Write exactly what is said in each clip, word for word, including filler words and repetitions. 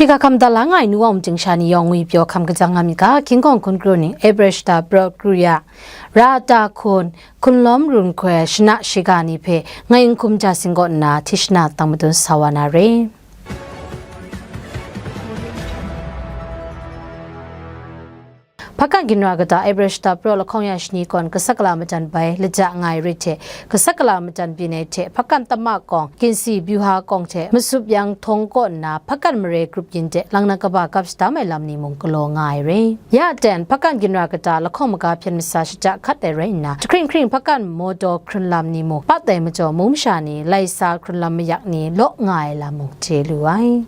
Shiga hkam da la nga ai nu wa mung chyingsha ni yawng ngwi pyaw hkam kajang nga myit ga, King Kong hkun kru ning April shata pra kru ya, ra ta hkun, hkunlawm run hkoi shana shiga ni hpe ngai n hkum ja sing kaw nna, Tishna tang madun sa wa na re. Hpakan ginra kata April shata pra lahkawng ya shani kawn Kasakala matan bai laja nga ai rit hte, Kasakala matan byin ai hte Hpakan tama kawng, Kinsi Byuha kawng hte Masup Yang Htawng kaw nna Hpakan mare grup yin de lang na kaba kap shadam ai lam ni mung galaw nga ai re. Ya ten, Hpakan ginra kata lahkawng maga hpyen masa shaja hkat ai rai nna, jahkring hkring Hpakan mawdaw hkrun lam ni mung, pat ai majaw mung masha ni, lai sa hkrun lam mayak ni law nga ai lam mung chye lu ai.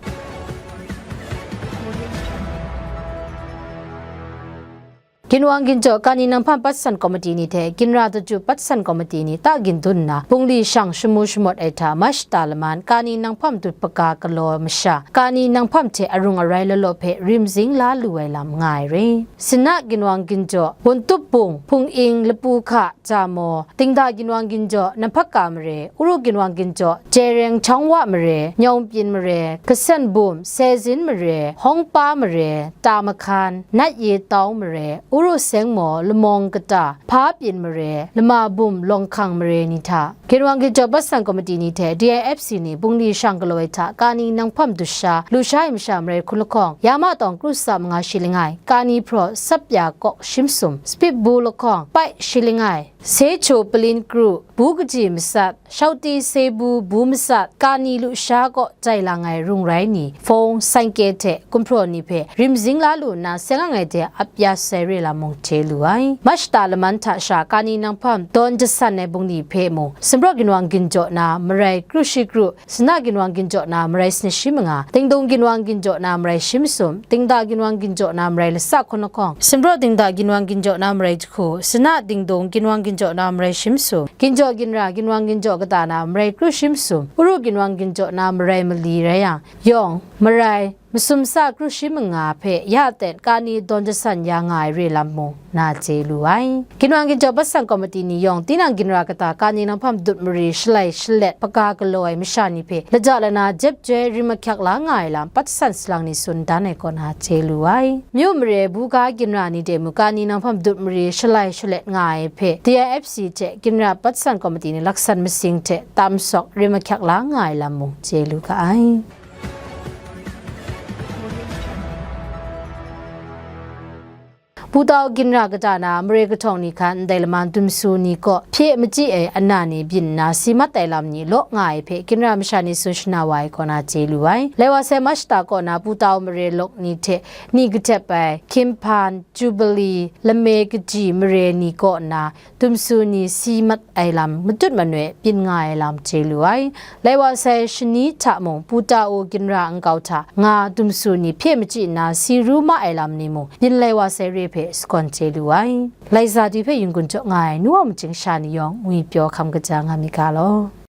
Ginwang ginjaw, Kani Nanghpam Patsan Komiti ni hte Ginra Daju Patsan Komiti ni ta gin dun nna, bungli shang shamu shamawt ai hta, Mashta laman Kani Nanghpam dut paga galaw masha, Kani Nanghpam hte arung arai law law hpe rimzing la lu ai lam nga ai re. Sinna ginwang ginjaw, Buntup Bung, Hpung Ing, Lapu Hka, Jamo, Dingda ginwang ginjaw, Namphaka mare, Uru ginwang ginjaw, Jereng Chawngwa mare, Nyawng Pyin mare, Kasen Bum, Sezin mare, Hawngpa mare, Ta Makhan, Nat Ye Tau mare, Uru Seng Maw, Lamawng Kata, Hpa Pyin mare, Lama Bum, Lawng Hkang mare ni hta, Ginwang Ginjaw Patsan Komiti ni hte D I F C ni bungli shang galaw ai hta, Kani Nanghpam dusha, lusha ai masha marai hkun lahkawng, Yama Tawng kru sa manga shi langai, Kani Hpraw, Sapya Kawk Shim Sum, Spit Bu lahkawng, Pai shi langai, Secho Palin kru, Bu Kaji Masat, Shauti Sebu Bu Masat, Kani lusha kaw jai lang ai rung rai ni, Fawng, Sanke hte gumhpraw ni hpe rimzing la lu nna, seng ang ai de ap ya sai re lam mung chye lu ai. Mashta laman hta sha Kani Nanghpam dawn jasan ai bungli hpe mung, Sumpraw ginwang ginjaw na marai kru shi kru, Sinna ginwang ginjaw na marai sani shi manga, Dingdung ginwang ginjaw na marai shi masum, Dingda ginwang ginjaw na marai lasa hkun lahkawng, Sumpraw Dingda ginwang ginjaw na marai jahku, Sinna Dingdung ginwang ginjaw na marai shi masum, Ginjaw Ginra ginwang ginjaw kata na marai kru shi masum, Uru ginwang ginjaw na marai mali rai yang, yawng, marai, masum sa kru shi manga hpe ya ten Kani dawn jasan ya nga ai re lam mung na chye lu ai. Ginwang Ginjaw Patsan Komiti ni yawng, tinang ginra kata Kani Nanghpam dut mari shalai shalet paga galaw ai masha ni hpe laja lana jep joi rim ahkyak la nga ai lam patsan salang ni tsun dan ai kaw na chye lu ai. Myu mare buga ginra ni de mu Kani Nanghpam dut mari shalai shalet nga ai hpe D I F C hte Ginra Patsan Komiti ni laksan masing hte tam sawk rim ahkyak la nga ai lam mung chye lu ga ai. Putau ginra kata na mare kahtawng ni hkan ndai laman dumsu ni kaw hpye machyi ai ana ni byin nna si mat ai lam ni law nga ai hpe ginra masha ni tsun shana wa ai kaw na chye lu ai. Lai wa sai Mashta kaw na Putau mare lawk ni hte ni katep ai Hkinghpan, Jubilee, Lame Kaji mare ni kaw na dumsu ni si mat ai lam matut manoi byin nga ai lam chye lu ai. Lai wa sai shani hta mung Putau ginra nkau hta nga dumsu ni hpye machyi nna si ru ma ai lam ni mung byin lai wa sai re hpe sagawn chye lu ai. Lai za di hpe yin gun jaw nga ai nu wa machyin sha ni yawng ngwi pyaw hkam kaja nga mi ga law.